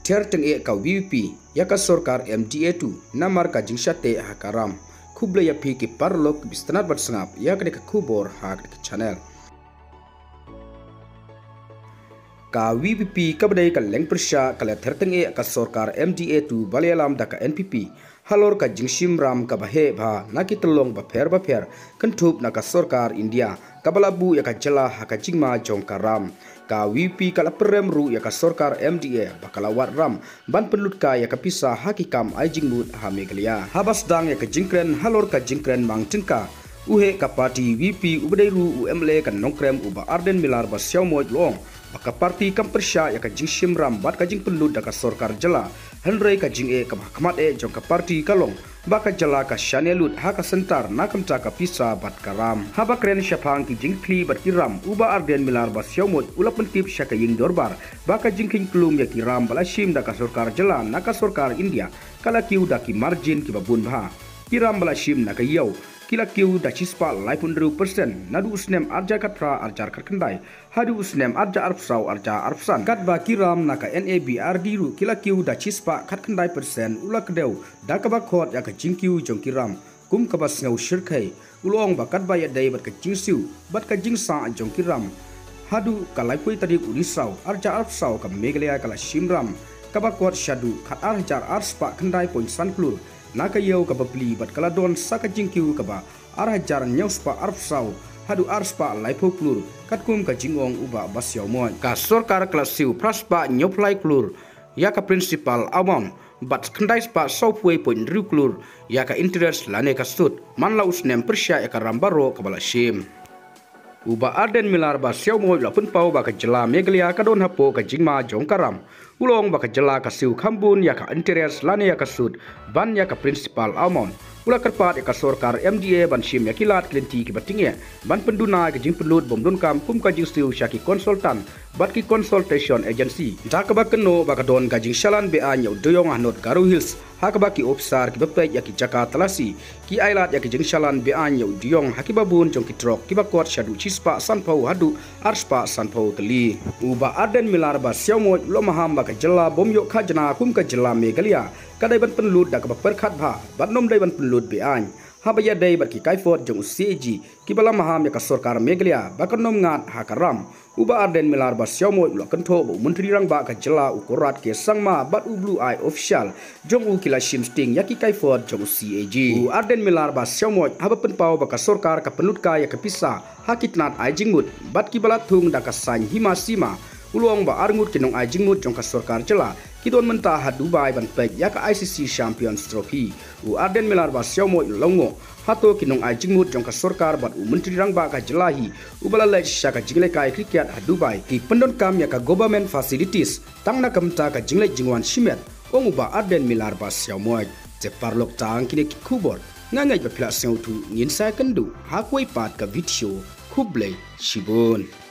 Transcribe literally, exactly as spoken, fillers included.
ther teng e ka VPP ïa ka sorkar MDA two namar ka jingshah teh ha ka ram. Khublei ïa phi ki paralok ki bistnat ban sngap ïa kane ka khubor ha kane ka channel. Ka VPP kaba dei ka lyngpyrshah ka la ther teng e ka sorkar MDA two ba la ïalam da ka NPP halor ka jingshim ram kaba heh bha na ki tyllong bapher bapher, kynthup na ka sorkar India kaba la buh ïa ka jylla ha ka jingma jong ka ram. Ka VPP ka la pynrem ruh ïa ka sorkar MDA ba ka la wad ram ban pynlut kai ïa ka pisa ha ki kam ai jingmut ha Meghalaya. Haba sdang ïa ka jingkren halor ka jingkren mang tyngka, u heh ka party VPP uba dei ruh u MLA ka Nongkrem u Bah Ardent Miller Basaiawmoit u la ong ba ka party kam pyrshah ïa ka jingshim ram bad ka jingpynlut da ka sorkar jylla, hynrei ka jingeh kaba ha khmat eh jong ka party ka long ba ka jylla ka shaniah lut ha ka centre na ka bynta ka pisa bad ka ram. Haba kren shaphang ki jingkhlieh bad ki ram, u Bah Ardent Miller Basaiawmoit u la pyntip sha ka ïing dorbar ba ka jingkheiñ kyllum ïa ki ram ba la shim da ka sorkar jylla na ka sorkar India ka la kiew da ki margin kiba bun bha. Ki ram ba la shim na ka ïew ki la kiew da shispah laiphew hynriew percent naduh u snem arhajar khatphra arhajar khatkhyndai haduh u snem arhajar arphew saw arhajar arphew san. Katba ki ram na ka NABRD ruh ki la kiew da shispah khatkhyndai percent, u la kdew da kaba khot ïa ka jingkiew jong ki ram kum kaba sngew shyrkhei. U la ong ba katba ïadei bad ka jingsiew bad ka jingsah jong ki ram, haduh ka laiphew tarik u Risaw arhajar arphew saw ka Meghalaya ka la shim ram kaba khot shaduh khatar hajar arspah khyndai point san klur na ka ïew kaba pli bad ka la don sa ka jingkiew kaba arhajar hynñiewspah arphew saw haduh arspah laiphew klur, katkum ka jingong u Bah Basaiawmoit. Ka sorkar ka la siew phraspah hynñiewphew lai klur ïa ka principal amount bad khyndaispah sawphew point hynriew klur ïa ka interest lane ka sut man la u snem pyrshah ïa ka ram baroh kaba la shim. U Bah Ardent Miller Basaiawmoit u la pynpaw ba ka jylla Meghalaya ka don hapoh ka jingma jong ka ram. U la ong ba ka jylla ka siew kham bun ïa ka interest lane ïa ka sut ban ïa ka principal amount. U la kyrpad ïa ka sorkar MDA ban shim ïa ki lad ki lynti kiba tyngeh ban pynduna ïa ka jingpynlut bym donkam kum ka jingsiew sha ki consultant bad ki consultation agency, da kaba kynnoh ba ka don ka jingshalan be-aiñ ïa u dewïong ha North Garo Hills, ha kaba ki ophisar kiba peit ïa ki jaka talashi ki ailad ïa ka jingshalan be-aiñ ïa u dewïong ha kiba bun jong ki trok kiba khot shaduh shispah sanphew haduh arspah sanphew tylli. U Bah Ardent Miller Basaiawmoit u la maham ba ka jylla bym ïoh khajna kum ka jylla Meghalaya, ka dei ban pynlut da kaba pyrkhat bha bad ym dei ban pynlut be-aiñ. Haba ïadei bad ki kaiphod jong u CAG kiba la maham ïa ka sorkar Meghalaya ba kan ym ngat ha ka ram, u Bah Ardent Miller Basaiawmoit u la kynthoh ba u Myntri Rangbah ka jylla u Conrad K Sangma bad u Blue Eye official jong u ki la shim sting ïa ki kaiphod jong u CAG. U Ardent Miller Basaiawmoit haba pynpaw ba ka sorkar ka pynlut kai ïa ka pisa ha ki tnat ai jingmut bad kiba la thung da ka saiñ hima sima, u la ong ba arngut ki nongai jingmut jong ka sorkar jylla ki don mynta ha Dubai ban peit ïa ka ICC Champions Trophy. U Ardent Miller Basaiawmoit u la ong, hato ki nongai jingmut jong ka sorkar bad u Myntri Rangbah ka jylla hi uba la leit sha ka jingïalehkai cricket ha Dubai ki pyndonkam ïa ka government facilities tang na ka bynta ka jingleit jingwan shimet? Ong u Bah Ardent Miller Basaiawmoit. Te paralok, tang kine ki khubor, nga ngeit ba phi la sngewthuh. Ngin sa ïakynduh ha kawei pat ka video. Khublei shibun.